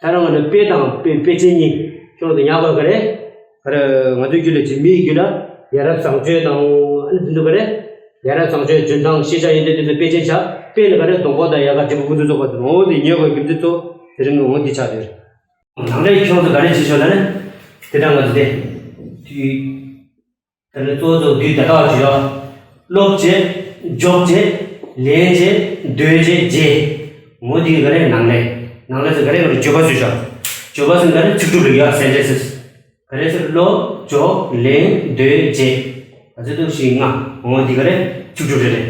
ད་རང་ང་ནི་དཔེ་དང་དཔེ་དཔེ་ཅན་གཉིས་ཁྱོད་ཚོ་ཉག་པ་ག་རེ། ག་རེ་ང་ཚོའི་རྒྱུད་ལ་ཅིག་མི་ཡི་རྒྱུད་ལ་ཡ་རབས་བཟང་སྤྱོད་དང་ཨ་ནི་འདི་འདུག་ག་རེ། ཡ་རབས་བཟང་སྤྱོད་འཇོན་ཐང་ཤེས་བྱ་ཡོན་ཏན་དེ་ཚོ་དཔེ་ཅན་བྱ་དཔེ་ནི་ག་རེ་སྡོང་པོ་དང་ཡལ་ག་འབྲས་བུ་ཀུན་ཏུ་རྫོགས་པ་དང་འོ་དེ་ཉེ་བའི་རྒྱུ་མཚན་ཚོ་དེ་རིང་ངོ་འདི་ཆགས་ཡོད། ནང་ལས་ཁྱོད་ཚོ་ག་རེ་བྱེད་ཆོག་ལ་ནི་དེ་འདྲ་ང་ཚོ་དེ་དུས་ད་ནི་གཙོ་བོ་ཚོ་དུས་ད་ལྟ་བ་བྱེད་ཡོད། ཀློག་བྱེད། འཇོག་བྱེད། ལེན་བྱེད། འདོན་བྱེད། བརྗེ། ངོ་དེ་ག་རེ་ནང་ལས་ནང་ལས་ཚོ་ག་རེ་ག་རེ་བརྗོད་པ་བཟོས་ཤོག་བརྗོད་པ་ཚོ་ག་རེ་ཚིག་གྲུབ་རིགས་ཡོད་སེན་ཊེན་སི། ག་རེ་ཟེར་ཀློག་འཇོག་ལེན་འདོན་བརྗེ། ག་ཚོད་འདུག་བཞི་ལྔ། འོ་འདི་ག་རེ་ཚིག་གྲུབ་རེ་རེ།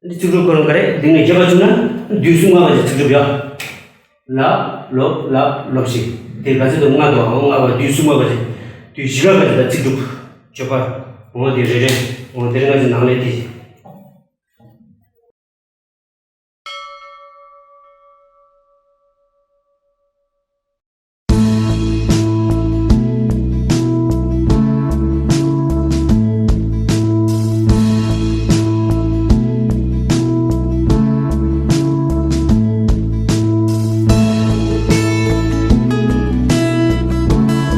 འདི་ཚིག་གྲུབ་ཁོ་རང་ག་རེ་འདི་ནས་རྒྱབ་པ་བྱུང་ན་དུས་གསུམ་ལྔ་པ་ཅིག་ཚིག་གྲུབ་ཡ། ལབ་ཀློག་ལབ་ཀློག་བཞི། དེ་ག་ཚོད་འདུག་ལྔ་འདུག་འོ་ལྔ་པ་དུས་གསུམ་ལྔ་པ་ཅིག་དུས་བཞི་ལྔ་པ་ཅིག་ད་ཚིག་གྲུབ་བརྗོད་པ། འོ་འདི་རེ་རེ། འོ་འདི་རེ་ལྔ་ཅིག་ནང་ལས་དེ།